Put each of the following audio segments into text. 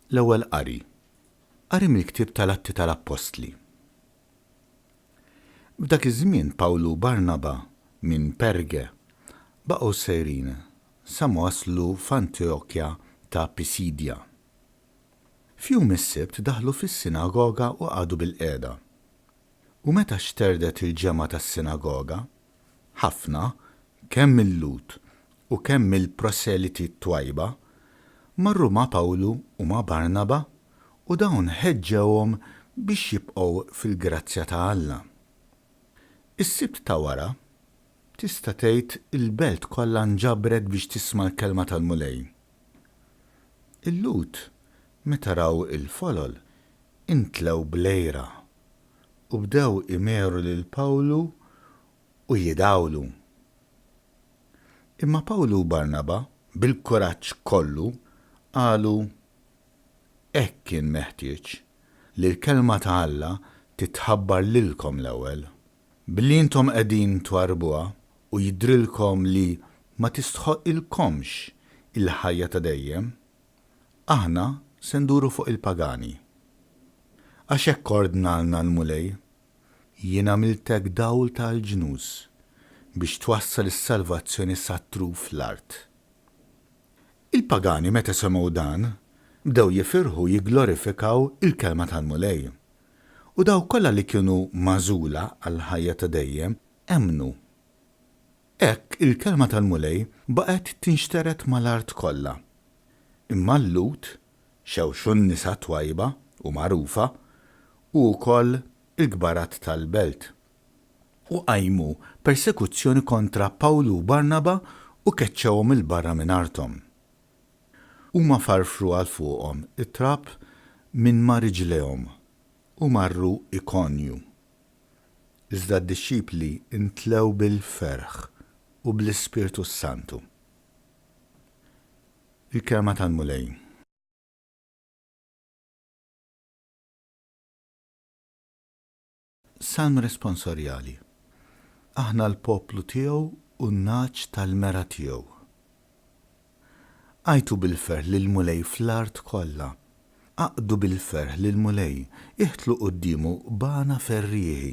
L-Ewwel Qari. Qari mill-Ktieb tal-Atti tal-Appostli. F'dak iż-żmien Pawlu u Barnaba minn Perge baqgħu sejrin sa ma waslu f'Antjokja ta' Pisidja. F'jum is-Sibt daħlu fis-sinagoga u qagħdu bilqiegħda. U meta xterdet il-ġemgħa tas-sinagoga, ħafna, kemm mil-Lhud u kemm mill-proseliti t-twajba, marru ma' Pawlu u ma' Barnaba u dawn ħeġġewhom biex jibqgħu fil-grazzja ta' Alla. Is-Sibt ta' wara, tista' tgħid il-belt kollha nġabret biex tisma' l-kelma tal-Mulej. Il-Lhud, meta raw il-folol, imtlew bl-għira u bdew imeru lil Pawlu u jidgħulu. Imma Pawlu u Barnaba, bil-kuraġġ kollu, qalu, Hekk kien meħtieġ, li l-kelma ta' Alla titħabbar lilkom l-ewwel. Billi intom qegħdin twarrbuha u jidhrilkom li ma tistħoqqilkomx il-ħajja ta' dejjem, aħna se nduru fuq il-pagani. Għax hekk ordnalna l-Mulej, Jien għamiltek dawl tal-ġnus, biex twassal is-salvazzjoni sa truf l-art. Il-pagani meta semgħu dan, bdew jifirħu u jigglorifikaw il-kelma tal-Mulej. U dawk kollha li kienu magħżula għall-ħajja ta' dejjem emmnu. Hekk il-kelma tal-Mulej baqgħet tinxtered mal-art kollha. Imma l-Lhud xewxu n-nisa twajba u magħrufa, u wkoll il-kbarat tal-belt, u qajmu persekuzzjoni kontra Pawlu u Barnaba u keċċewhom 'il barra minn arthom. Huma farfru għal fuqhom it-trab minn ma' riġlejhom u marru Ikonju. Iżda d-dixxipli mtlew bil-ferħ u bl-Ispirtu s-Santu. Il-Kelma tal-Mulej. Salm Responsorjali Aħna l-poplu tiegħu u n-nagħaġ tal-mergħa tiegħu. Għajtu bil-ferħ lill-Mulej fl-art kollha. Aqdu bil-ferħ lill-Mulej, iħtlu quddiemu b'għana ferrieħi.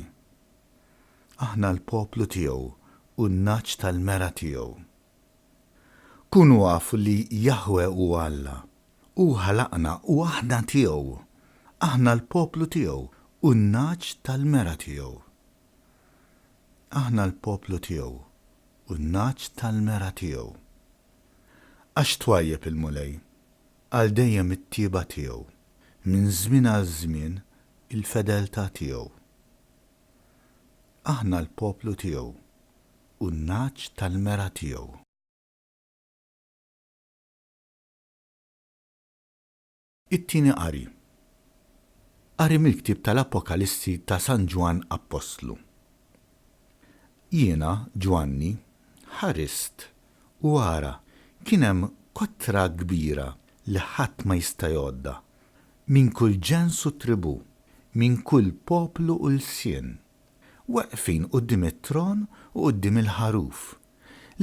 Aħna l-poplu tiegħu u n-nagħaġ tal-mergħa tiegħu. Kunu afu li Jaħweh hu Alla. Hu ħalaqna u aħna tiegħu. Aħna l-poplu tiegħu u n-nagħaġ tal-mergħa tiegħu. Aħna l-poplu tiegħu u n-nagħaġ tal-mergħa tiegħu. Għax twajjeb il-Mulej, għal dejjem it-tjieba tiegħu, minn żmien għal żmien il-fedeltà tiegħu. Aħna l-poplu tiegħu u n-nagħaġ tal-mergħa tiegħu. It-Tieni Qari Qari mill-Ktieb tal-Apokalissi ta' San Ġwann Appostlu. Jiena, Ġwanni, ħarist, u ara, kien hemm kotra kbira li ħadd ma jista' jgħoddha, minn kull ġens u tribù, minn kull poplu u lsien, weqfin quddiem it-tron u quddiem il-Ħaruf,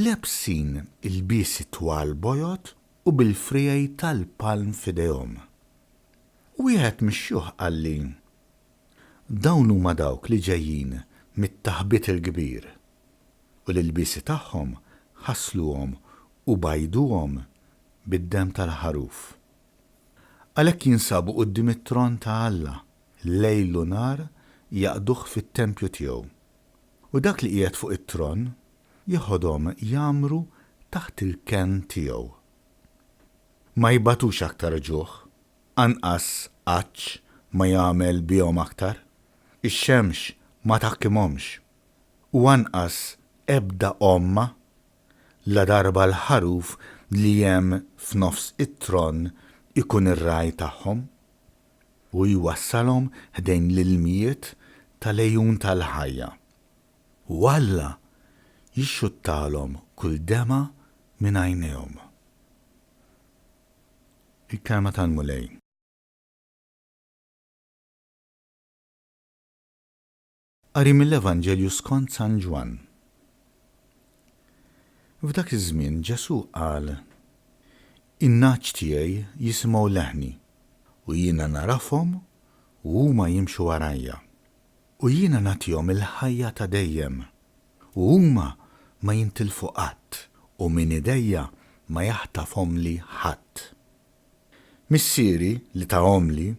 lebsin ilbiesi twal bojod u bil-friegħi tal-palm f'idejhom. U wieħed mix-xjuħ qalli, Dawn huma dawk li ġejjin mit-taħbit il-kbir, u l-ilbiesi tagħhom ħasluhom u bajduhom bid-demm tal-Ħaruf. Għalhekk jinsabu quddiem it-tron ta' Alla, lejl u nhar jaqduh fit-tempju tiegħu. U dak li qiegħed fuq it-tron jeħodhom jgħammru taħt il-kenn tiegħu. Ma jbatux aktar ġuħ, anqas għatx ma jagħmel bihom aktar, ix-xemx ma taħkimhomx, u anqas ebda għomma, ladarba l-Ħaruf li hemm f'nofs it-tron ikun ir-ragħaj tagħhom. Hu jwassalhom ħdejn l-ilmijiet tal-għejun tal-ħajja. U Alla jixxuttalhom kull demgħa minn għajnejhom. Il-Kelma tal-Mulej. Qari mill-Evanġelju skont San Ġwann. F'dak iż-żmien Ġesù qal, In-nagħaġ tiegħi jisimgħu leħni, U jiena nagħrafhom u huma jimxu warajja. U jiena nagħtihom il-ħajja ta' dejjem, u huma ma jintilfu qatt, u minn idejja ma jaħtafhomli ħadd. Missieri, li tahomli,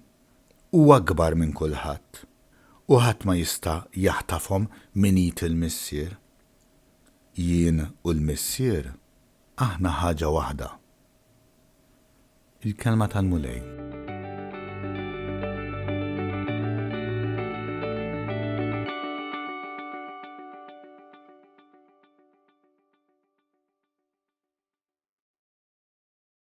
hu akbar minn kulħadd, u ħadd ma jista' jaħtafhom minn id il-Missier. Jien u l-Missier aħna ħaġa waħda. Il-Kelma tal-Mulej.